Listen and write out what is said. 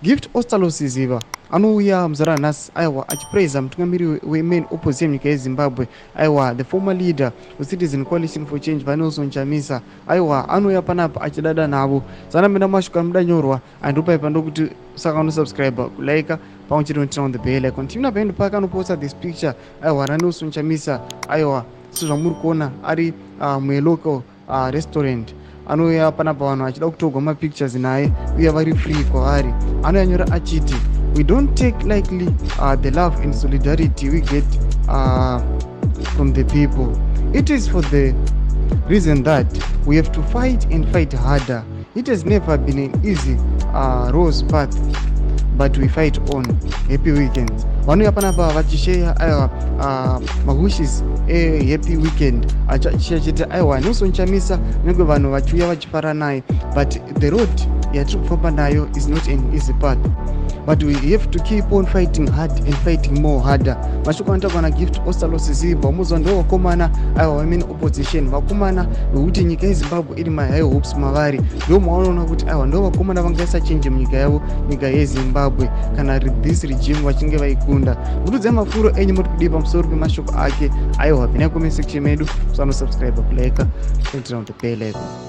Gift Ostallos Siziba anouya muzara nhasi, aiwa, achipraisa mutungamiri wemain opposition munyika yeZimbabwe, aiwa, the former leader weCitizen Coalition for Change, VaNelson Chamisa. Aiwa, anouya panapa achidada navo. Zanamenda mashoko anomudanyorwa andopaipa ndokuti saka unosubscribe, kulike pamwe chete noturn on the bell icon. Timina paendo pake anoposta this picture, aiwa, raNelson Chamisa, aiwa, sezvamuri kuona ari mulocal restaurant. Anouya panapa vanhu vachida kutorwa mapictures naye uye vari free kwavari. Anoyanyora achiti, "We don't take lightly the love and solidarity we get from the people. It is for the reason that we have to fight and fight harder. It has never been an easy rose path, but we fight on. Happy weekends." Vanouya panapa vachisheya, aiwa, mawishes ehappy weekend, achiti, aiwa, Nelson Chamisa, nyange vanhu vachiuya vachifara naye, but the road yatiri kufamba nayo is not an easy path, but we have to keep on fighting hard and fighting more harder. Mashoko anotaurwa naGift Ostallos Siziba. Muzwa ndo vakomana, aiwa, vemain opposition, vakomana vekuti nyika yeZimbabwe iri mahigh hopes mavari. Ndo maunoona kuti, aiwa, ndo vakomana vangaisa change munyika yavo, nyika yeZimbabwe, kana this regime vachinge vaikunda. Mutudzai mafuro enyu, muri kudii pamusoro pemashoko ake? Aiwa, pinai comment section medu, so anosubscribe, kulike, turn on the bell icon.